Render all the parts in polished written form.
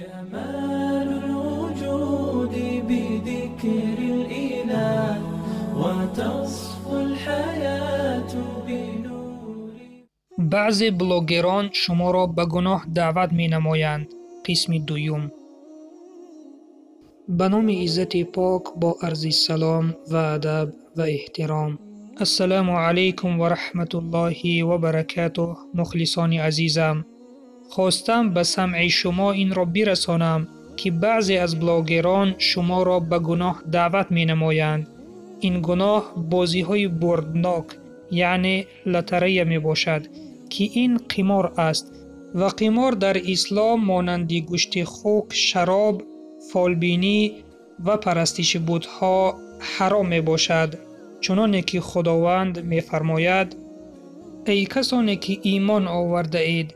جمال الوجود بذكر الإله وتصفو الحياة بنور. Баъзе блогерон шуморо ба гуноҳ даъват менамоянд. Қисми дуюм. Ба номи Иззати Пок бо арзи салом ва адаб ва эҳтиром. Ассалому алайкум ва раҳматуллоҳи ва баракатуҳ. Мухлисони азизам, хостам ба самъи шумо инро бирасонам, ки баъзе аз блогерон шуморо ба гуноҳ даъват менамоянд. Ин гуноҳ бозиҳои бурднок, яъне лотарея мебошад, ки ин қимор аст ва қимор дар ислом монанди гӯшти хук, шароб, фолбинӣ ва парастиши бутҳо ҳаром мебошад. Чуноне ки Худованд мефармояд: эй касоне ки имон овардаед,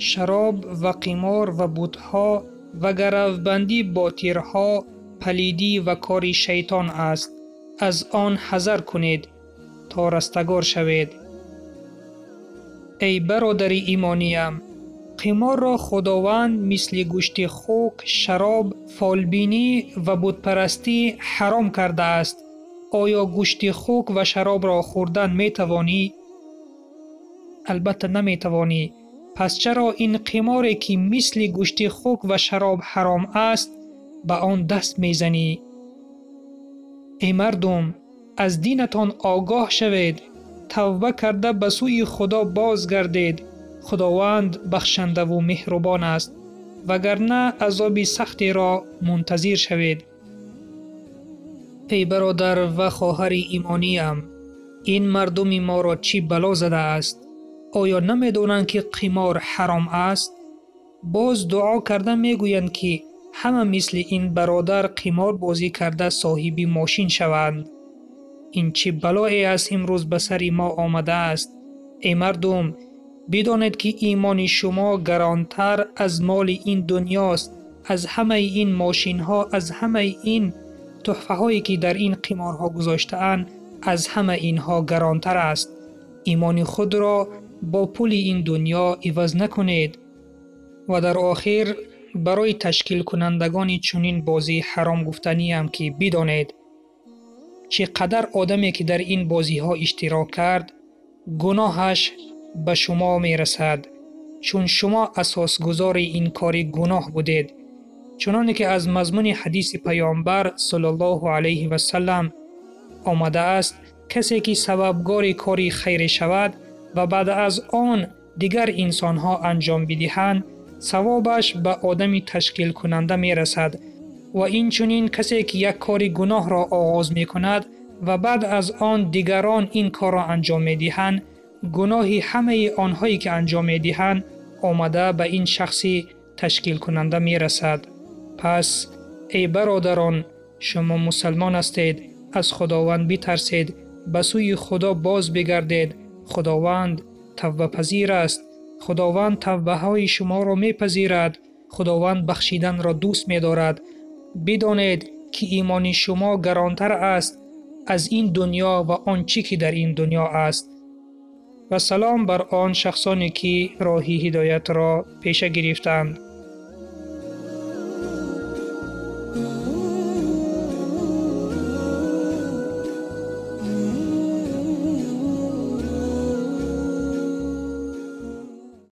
шароб ва қимор ва бутҳо ва гаравбандӣ бо тирҳо палидӣ ва кори шайтон аст. Аз он ҳазар кунед то растагор шавед. Эй бародари имониям, қиморро Худованд мисли гӯшти хук, шароб, фолбинӣ ва бутпарастӣ ҳаром кардааст. Оё гӯшти хук ва шаробро хӯрдан метавонӣ? Албатта наметавонӣ. Пас чаро ин қиморе, ки мисли гӯшти хук ва шароб ҳаром аст, ба он даст мезанӣ? Эй мардум, аз динатон огоҳ шавед, тавба карда ба сӯи Худо бозгардед. Худованд бахшандаву меҳрубон аст, вагарна азоби сахтеро мунтазир шавед. Эй бародар ва хоҳари имониям, ин мардуми моро чӣ бало задааст? Оё намедонанд, ки қимор ҳаром аст? Боз дуо карда мегӯянд, ки ҳама мисли ин бародар қимор бозӣ карда соҳиби мошин шаванд. Ин чӣ балое аст имрӯз ба сари мо омадааст? Эй мардум, бидонед, ки имони шумо гаронтар аз моли ин дунёст, аз ҳамаи ин мошинҳо, аз ҳамаи ин тӯҳфаҳое, ки дар ин қиморҳо гузоштаанд, аз ҳама инҳо гаронтар аст. Имони худро бо пули ин дунё иваз накунед. Ва дар охир барои ташкилкунандагони чунин бозии ҳаром гуфтаниям, ки бидонед, чӣ қадар одаме, ки дар ин бозиҳо иштирок кард, гуноҳаш ба шумо мерасад, чун шумо асосгузори ин кори гуноҳ будед. Чуноне ки аз мазмуни ҳадиси Паёмбар саллаллоҳу алайҳи васаллам омадааст, касе ки сабабгори кори хайре шавад ва баъд аз он дигар инсонҳо анҷом бидиҳанд, савобаш ба одами ташкилкунанда мерасад. Ва инчунин касе ки як кори гуноҳро оғоз мекунад ва баъд аз он дигарон ин корро анҷом медиҳанд, гуноҳи ҳамаи онҳое ки анҷом медиҳанд омада ба ин шахси ташкилкунанда мерасад. Пас эй бародарон, шумо мусалмон ҳастед, аз Худованд битарсед, ба сӯи Худо боз бигардед. Худованд тавбапазир аст. Худованд тавбаҳои шуморо мепазирад. Худованд бахшиданро дӯст медорад. Бидонед, ки имони шумо гаронтар аст аз ин дунё ва он чӣ ки дар ин дунё аст. Ва салом бар он шахсоне, ки роҳи ҳидоятро пеша гирифтанд.